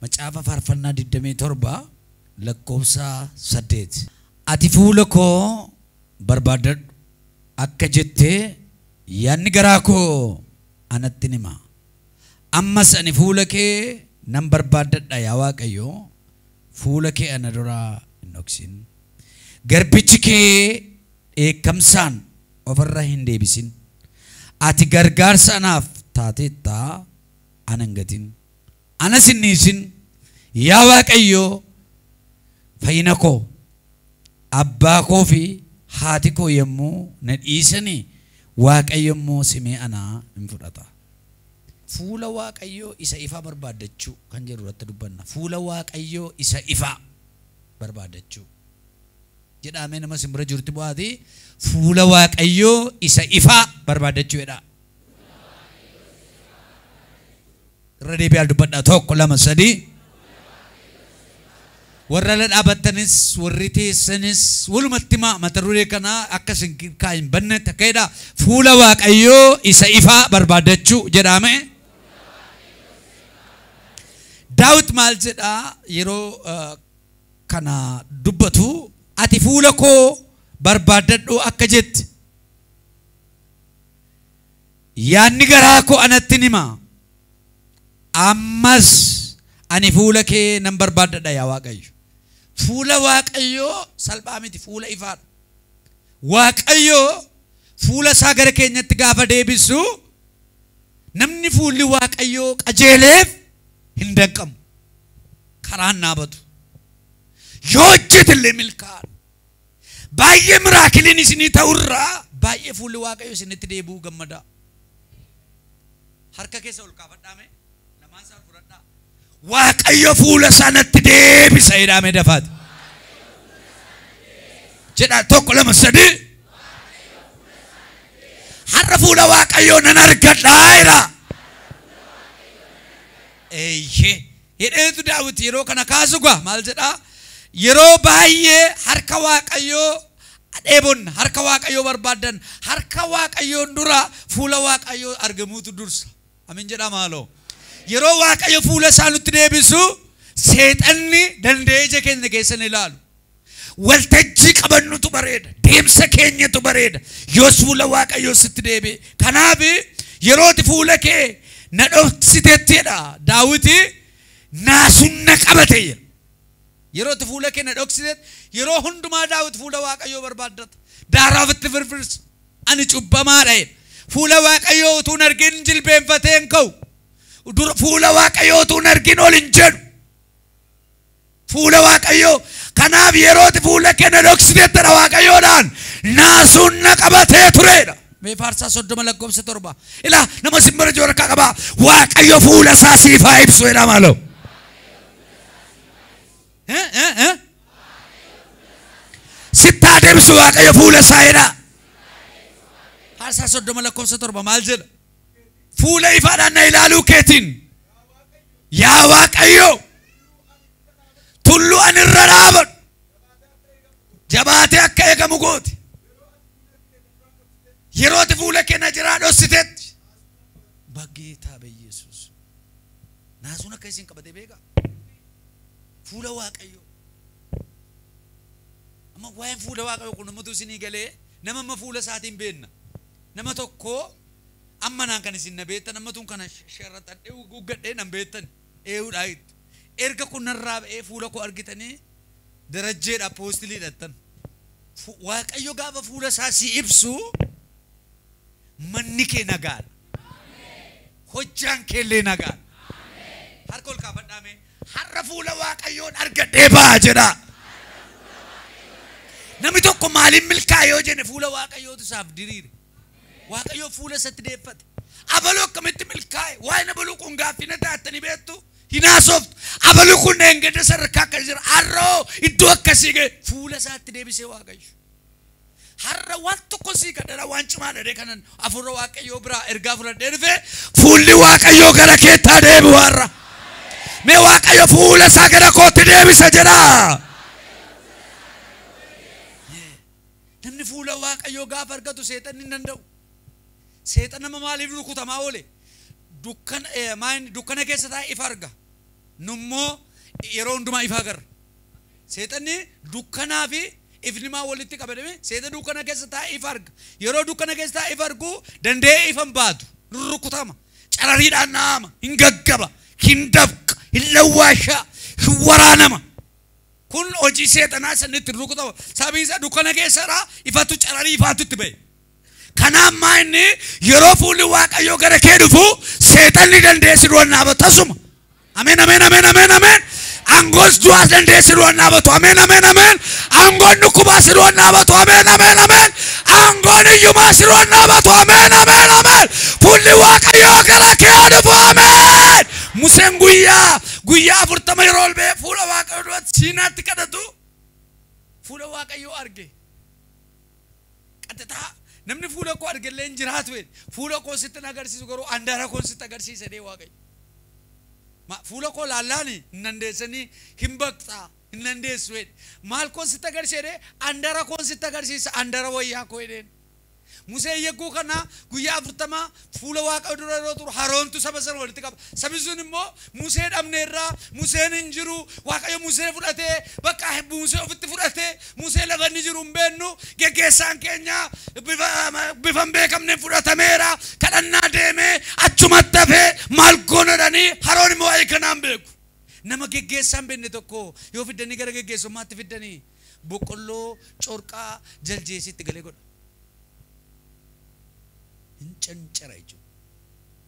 Macaafa Faarfannaa 27 lakkoofsa 8. Ati fuula koo barbaadadhu akka jettee yaadni garaa koo anatti hima. Ammas ani fuula kee nan barbaadadha yaa Waaqayyo, fuula kee ana duraa hin dhoksin. Garbichi kee dheekkamsaan ofirra hin deebisin. Ati gargaarsa anaaf taateetta, ana hin gatin. Anas hin dhiisin. Yaa Waaqayyo fayyina koo, abbaa koo fi haati koo yommuu na dhiisanii, Waaqayyo immoo simee anaa hin fudhata. Fuula Waaqayyoo isa ifaa barbaaddachuu kan jedhu irratti dubbanna. Fuula Waaqayyoo isa ifaa barbaaddachuu. Jedhamee nama simbira jirti bu'aati. Fuula Waaqayyoo isa ifaa barbaaddachuu jedha. Irra deebi'aa dubbadhaa 1 2 3. Warra ala dhaabattanis warri teessanis walumatti mata duree kanaa akka isin kaa hin banne takka jedha. Fuula Waaqayyoo isa ifaa barbaaddachuu jedhame. Daawit maal jedhaa yeroo kana dubbatu, ati fuula koo barbaaddadhu akka jette yaadni garaa koo anatti hima. Ammas ani fuula kee nan barbaaddadha yaa Waaqayyo. Fuula Waaqayyoo salphaa miti, fuula ifaadha. Waaqayyo fuula isaa gara keenyatti gaafa deebisu namni fuulli Waaqayyoo qajeeleef hin danqamu. Karaan dhaabatu. Yoo hojjetellee milkaa'aadha. Baay'ee miraakiliin isinii ta'urraa baay'ee fuulli Waaqayyoo isinitti deebi'uu gammadaa. Harka keessa ol kaafadhaame lamaan isaa fudhadhaa. Waaqayyo fuula sanatti deebisa jedhamee dafaati. Jedha 1 2 3. Har'a fuula Waaqayyoo nan argadhaa jedha. Eeyyee. Hidheetu Daawit yeroo kana kaasu gaa maal jedhaa? Yeroo baay'ee harka Waaqayyoo dheebonna, harka Waaqayyoo barbaaddan, harka Waaqayyoon dura fuula Waaqayyoo argamuutu dursa. Amin jedhaa maaloo. Yeroo Waaqayyo fuula isaa nutti deebisu seexanni danda'ee ija keenya keessa ni ilaalu. Waltajjii qabannutu bareeda. Deemsa keenyatu bareeda. Yoos fuula Waaqayyoo sitti deebi'e. Kanaaf yerooti fuula kee na dhoksitettidha. Daawiti naasuun na qabate jedha. Yerooti fuula kee na dhoksitetti yeroo hundumaa Daawit fuula Waaqayyoo barbaaddata. Daaraa ofitti firfirsa. Ani cubbamaadha jedha. Fuula Waaqayyoo utuu hin argin jilbeenfatee hin ka'u. Fuula Waaqayyoo utuu hin argin ol hin jedhu. Fuula Waaqayyoo. Kanaaf yerooti fuula kee na dhoksitettidha Waaqayyoodhaan naasuun na qabatee turedha. Mee Faarsaa 30 lakkoofsa 7. Ilaa nama simbira jiru harkaa qabaa. Waaqayyo fuula isaa siif haa ibsu jedha maaloo. Sittaa deebisu Waaqayyo fuula isaa jedha. Faarsaa 30 lakkoofsa 7 maal jedha? Fuula ifaadhaan na ilaaluu keetiin yaa Waaqayyo tulluu ani irra dhaabadhu jabaatee akka eegamu gooti. Yerooti fuula kee na jiraa dhoksitetti. Bageetaa be Yesuus. Naasuun akka isin qabate beekaa? Fuula Waaqayyoo. Amma waa'een fuula Waaqayyoo kun namatu isinii galee nama amma fuula isaatiin beenna. Nama tokko amma naan kan isin na beektan amma tun kana sharraxadhee guggadhee nan beektan ee'uudhaa jettu. Erga kun narraa ba'ee fuula koo argitanii darajjeedha poostilii hidhattan. Waaqayyo gaafa fuula isaa si ibsu manni kee nagaadha. Hojjaan kee illee nagaadha. Harka ol kaafadhaa mee. Har'a fuula Waaqayyoon argadhee ba'a jedha. Namni tokko maaliin milkaa'e yoo jenne fuula Waaqayyootu isaaf diriire. Waaqayyo fuula isatti deeffate. Abaluu akkamitti milkaa'e? Waa'een abaluu kun gaaffii na taattanii beektu? Hin haasoftu. Abaluu kun eengedda sadarkaa akkas jira. Har'oo iddoo akkasii ga'e fuula isaatti deebisee Waaqayyo. Har'a waan tokko sii kadhadha waan cimaa dhadhee kanan hafuura Waaqayyoo biraa ergaa fudhadhee dhufe fuulli Waaqayyoo gara keettaa deebi'u har'a. Mee Waaqayyo fuula isaa gara kootti deebisa jedha. Namni fuula Waaqayyoo gaafa argatu seexanni hin danda'u. Seexan nama maaliif rukutamaa oole? Dukkana keessa taa'ee ifa arga. Nummoo yeroo hundumaa ifa agarra. Seexanni dukkanaa fi ifni maa walitti qabame seexa dukkana keessa taa'ee ifa arga. Yeroo dukkana keessa taa'ee ifa argu danda'ee ifa hin baatu. Rukutama. Carariidhaan naama. Hin gaggaba. Hin dafqa. Hin lawwaashaa. Hin waraanama. Kun hojii seexanaa sanitti rukutama. Sababiin isaa dukkana keessadhaa ifatu cararii ifaatu itti ba'e. Kanaaf maa inni yeroo fuulli Waaqayyoo gara kee dhufu seexanni danda'ee si dura dhaabatu tasuma. Ameen ameen ameen ameen ameen. Aangoon du'aas danda'ee si dura dhaabatu. Ameen ameen ameen. Aangoon dhukkubaas si dura dhaabatu. Ameen ameen ameen. Aangoon hiyyumaa si dura dhaabatu. Ameen ameen ameen. Fuulli Waaqayyoo gara kee dhufu. Ameen. Museen guyyaa 40 yeroo ol ba'ee fuula Waaqayyoo duratti Siinaatti kadhatu fuula Waaqayyoo arge. Qaxxataa namni fuula koo arge illee hin jiraatu jedhe. Fuula koo sitti hin agarsiisu garuu handaara koo sitti agarsiisa jedhee Waaqayyo. Fuula koo laallaani hin dandeessanii hin baqxaa hin dandeessu jedhe. Maal koo sitti agarsiisa jedhee handaara koo sitti agarsiisa handaara wayyaa koo jedheen. Museen yegguu kana guyyaa 40 fuula Waaqayyoo dura yeroo turu haroontu saba sana walitti qaba. Sabni sun immoo Musee dhabneerraa Museen hin jiru Waaqayyo Musee fudhatee bakka Musee ofitti fudhatee Musee lafa inni jiru hin beeknu geggeessaan keenya bifa hin beekamneen fudhatameera kadhannaa deemee achumatti hafee maal goona jedhanii haroon immoo waa'ee kanaa hin beeku. Nama geggeessaa hin beekne tokko yoo fiddanii gara geggeessummaatti fiddanii boqqolloo corqaa jaljeesitti galee godha. Hin cancara jechuudha.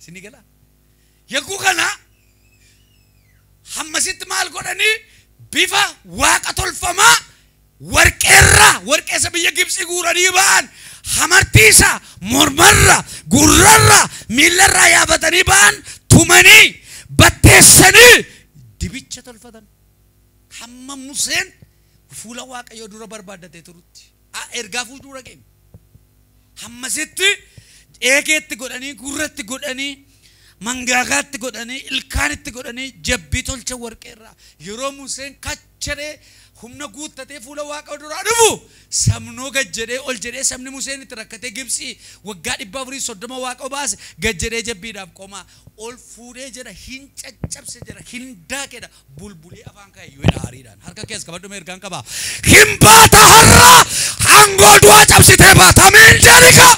Isinii galaa? Yegguu kana hammasitti maal godhanii bifa waaqa tolfamaa warqeerraa warqeessa biyya Gibxii guuranii ba'an hamartiisa mormarra gurrarra miillarraa yaabatanii ba'an tumanii batteessanii dibicha tolfatan. Hamma Museen fuula Waaqayyoo dura barbaaddatee turutti ergaa fuuldura keenya hammasitti eegeetti godhanii gurratti godhanii mangaagaatti godhanii ilkaanitti godhanii jabbii tolcha warqeerraa yeroo Museen kacharee humna guuttatee fuula Waaqa duraa dhufu sabnoo gad jedhee ol jedhee sabni Museen itti rakkatee Gibxii waggaa 430 Waaqa baase gad jedhee jabbiidhaaf qomaa ol fuudhee jedha hin caccabse jedha hin daaqedha bulbulee afaan kaayyuu jedha aariidhaan harka keessa qabadhu ergaan qaba hin baata har'a aangoo du'aa cabsitee baata amiin jedhika.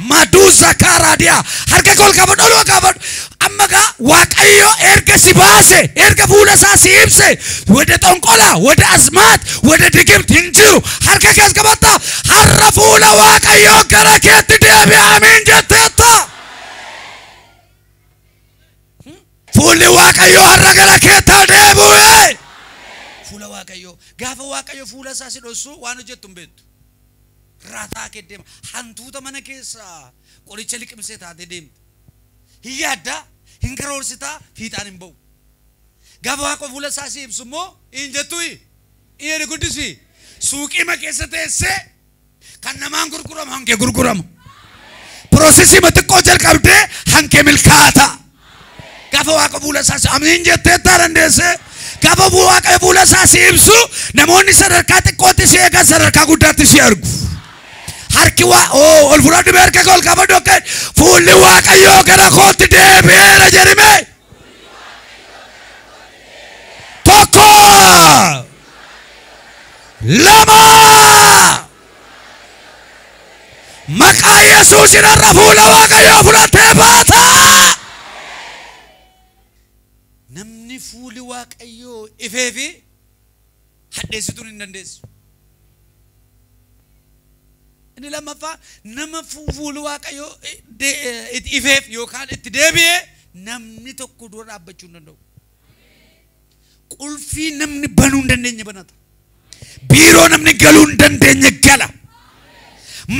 Maduza karadia harka kol qabadhu ol qabadhu amma gaa Waaqayyo erga si baase erga fuula isaa si ibse wada xonqolaa wada asmaat wada digimt hin jiru harka keessa qabatta har'a fuula Waaqayyoo gara keetti deebi'a amiin jetteetta. Fuulli Waaqayyoo har'a gara keetti deebi'e. Fuula Waaqayyoo gaafa Waaqayyo fuula isaa si dhossu waan hojjettu hin beektu. Raataa kee deema hantuuta mana keessa qoricha liqimsee taatee deemte. Hin yaaddaa hin karoorsitaa fiixaan hin ba'u. Gaafa Waaqa fuula isaa si ibsu immoo hin jettu hin guddisi. Suuqii keessa teessee kan namaan gurguramu hankee gurguramu. Piroosesii xiqqoo jalqabdee hankee milkaa'ata. Gaafa Waaqa fuula isaa si amiin jettee dandeessee gaafa Waaqa fuula isaa si ibsu namoonni sadarkaa xiqqootti si eegan sadarkaa guddaatti si argu. Harki waa ol fudhadhu harka kee ol qabadhu akka fuulli Waaqayyoo gara kootti deebi'eera jedhime. Tokko lama maqaa Yesuusin har'a fuula Waaqayyoo fudhattee baata. Namni fuulli Waaqayyoo ifee fi hadheessituun hin dandeessu. Inni lammaffaa nama fuula Waaqayyoo ifeef yookaan itti deebi'ee namni tokko dura dhaabbachuu hin danda'u. Qulfii namni banuu hin dandeenye banata. Biiroo namni galuu hin dandeenye gala.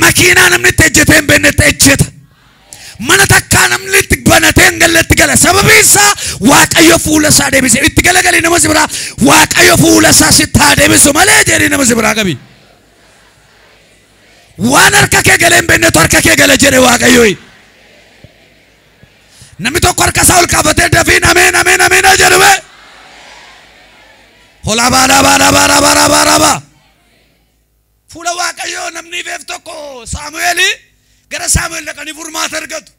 Makiinaa namni itti ejjetee hin beekne itti ejjeta. Mana takkaa namni itti banatee hin galle itti gala. Sababiin isaa Waaqayyo fuula isaa deebise. Itti galagalii nama si biraa Waaqayyo fuula isaa sitti haa deebisu malee jedhii nama si biraa qabi. Waan harka kee galee hin beeknetu harka kee gala jedhe Waaqayyo. Namni tokko harka isaa ol qabatee dafiin ameen ameen ameen jedhume. Hola baala baala baala baala baala baala. Fuula Waaqayyoo namni ifeef tokko Saamu'eeli gara Saamu'eel dhaqanii furmaata argatu.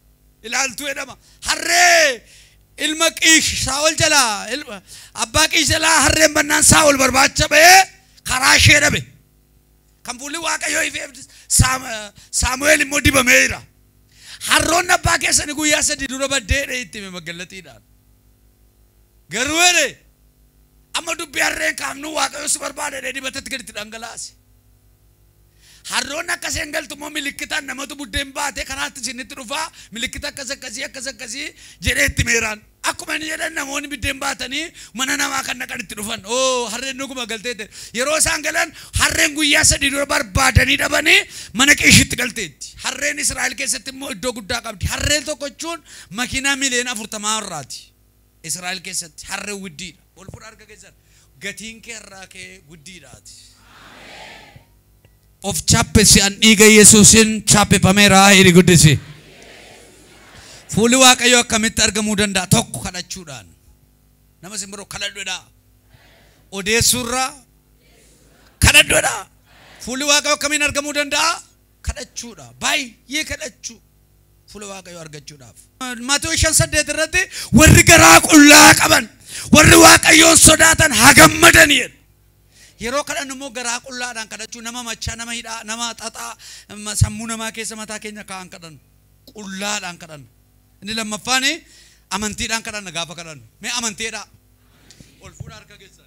Ilaaltuu jedhama. Harree Ilma Qiish Saa'ol jalaa abbaa Qiish jalaa harreen bannaan Saa'ol barbaacha ba'ee karaa ishee dhabe. Kan fuulli Waaqayyoo ifeef Saamu'eel immoo dibameera. Harroonni abbaa keessanii guyyaa 3 dura baddeedha itti hime magallatiidhaan. Garuu jedhe amma dubbii harreen kaafnu Waaqayyo si barbaada dibatatti gaditti dhangalaase. Harroonni akka isheen galtu immoo milikkitaan namatu buddeen baatee karaatti isinitti dhufaa milikkita akkas akkasii akkas akkasii jedhee itti meeraan. Akkuma inni jedhan namoonni buddeen baatanii mana namaa kan dhaqan itti dhufan. Oo harreen dhuguma galteette. Yeroo isaan galan harreen guyyaa 3 dura barbaadanii dhabanii mana Qiishitti galteetti. Harreen Israa'el keessatti immoo iddoo guddaa qabdi. Harreen tokko jechuun makiinaa miliyoona 40 irraati. Israa'el keessatti harreen guddiidha. Ol fuudha harka keessan. Gatiin kee irraa kee guddiidhaati. Of chaappessi an dhiiga Yesuusin chaappefameera hidhi guddisi. Fuulli Waaqayyoo akkamitti argamuu danda'a? Tokko kadhachuudhaan. Nama simbirroo kadhadhuudha. Odeessuurraa kadhadhuudha. Fuulli Waaqayyoo akkamiin argamuu danda'a? Kadhachuudha. Baay'ee kadhachuu. Fuula Waaqayyoo argachuudhaaf. Maatewos 5:8 irratti warri garaa qullaa qaban, warri Waaqayyoon sodaatan haa gammadan jedha. Yeroo kadhannu immoo garaa qullaadhaan kadhachuu nama machaa, nama hidhaa, nama xaxaa, sammuu namaa keessa mataa keenya kaa'an kadhannu. Qullaadhaan kadhannu. Inni lammaffaan amantiidhaan kadhanna gaafa kadhannu. Mee amantiidha. Ol fuudha harka keessan.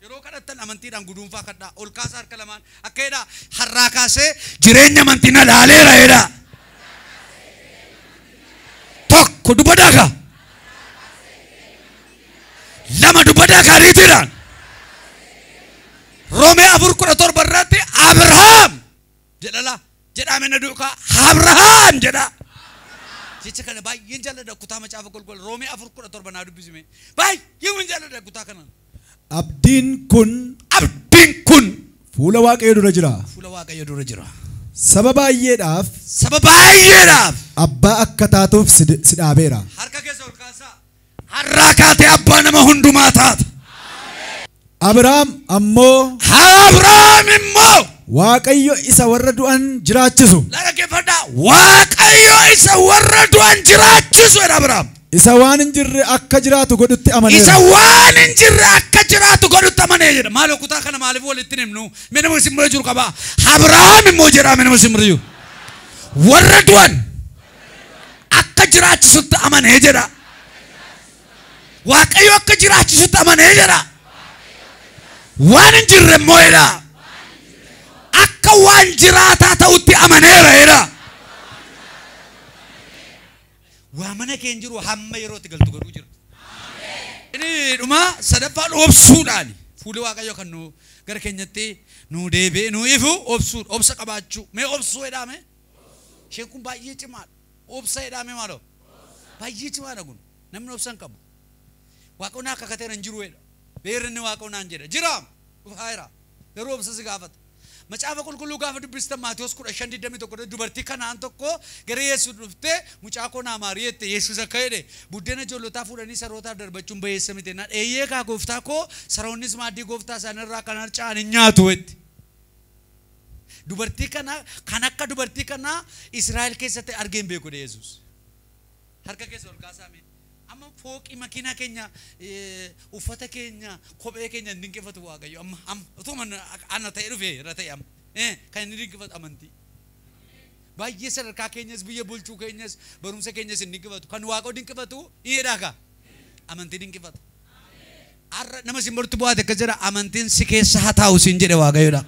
Yeroo kadhattan amantiidhaan guduunfaa kadhaa. Ol kaasa harka lamaan. Akka jedhaa har'aa kaasee jireenya amantii na laaleera jedhaa. Tokko dubbataa kaa. Lama dubbataa kaa riitiidhaan. Roomee 4:17 irratti Abrahaam jedhala jedhame na duukaa Abrahaam jedha. Jecha kana baay'een jaalladha kutaa macaafa qulqulluu Roomee 4:17 naa dubbisime. Baay'een jaalladha kutaa kana. Abdiin kun fuula Waaqayyoo dura jira. Fuula Waaqayyoo dura jira. Saba baay'eedhaaf abbaa akka taatuuf si dhaabeera. Harka keessa ol kaasaa. Har'aa kaatee abbaa nama hundumaa taata. Abrahaam ammoo Waaqayyo isa warra du'an jiraachisu. Dhaggeeffadhaa. Waaqayyo isa warra du'an jiraachisu jedha Abrahaam. Isa waan hin jirre akka jiraatu godhutti amaneera. Isa waan hin jirre akka jiraatu godhutti amanee jedha. Maaloo kutaa kana maaliif walitti himnu? Mee nama isin bira jiru qaba. Abrahaam immoo jedha mee nama isin bira jiru. Warra du'an akka jiraachisutti amanee jedha. Waaqayyo akka jiraachisutti amanee jedha. Waan hin jirre immoo jedha. Akka waan jiraataa ta'utti amaneera jedha. Waa mana kee hin jiru hamma yerootti galtu godhuu jira. Inni dhuma sadaffaan obsuudhaani. Fuulli Waaqayyoo kan nu gara keenyatti nu deebi'ee nu ifu obsuudha. Obsa qabaachuu. Mee obsuu jedhame? Isheen kun baay'ee cimaadha. Obsa jedhame maaloo? Baay'ee cimaadha kun. Namni obsa hin qabu. Waaqonni akka kateera hin jiru jedha. Beerri Waaqoo naan jedha. Jiraam. Dhufaa jira. Garuu obsa si gaafata. Macaafa qulqulluu gaafa dubbistan Maatewos 15:21 dubartii kanaan tokko gara Yesuus dhuftee mucaa koo naa maarii jette. Yesuus akka jedhe buddeena ijoollotaa fuudhanii sarootaaf darbachuun bayeessa miti. Na eeyyee kaa gooftaa koo saroonnis maaddii gooftaa isaaniirraa kan harca'an hin nyaatu jette. Dubartii kana kan akka dubartii kanaa Israa'el keessatti argee hin beeku Yesuus. Harka keessa ol kaasaa mee. Amma fooqii makiinaa keenya uffata keenya kophee keenya hin dinqifatu Waaqayyo. Amma amma utuma ana ta'e dhufee irra ta'e amma kan inni dinqifatu amantii. Baay'ee sadarkaa keenyas biyya bulchuu keenyas barumsa keenyas hin dinqifatu. Kan Waaqoo dinqifatu dhiyeedhaa kaa amantii dinqifata. Har'a nama isin bortu bu'aate akkas jedha amantiin si keessa haa taa'u siin jedhe Waaqayyoodha.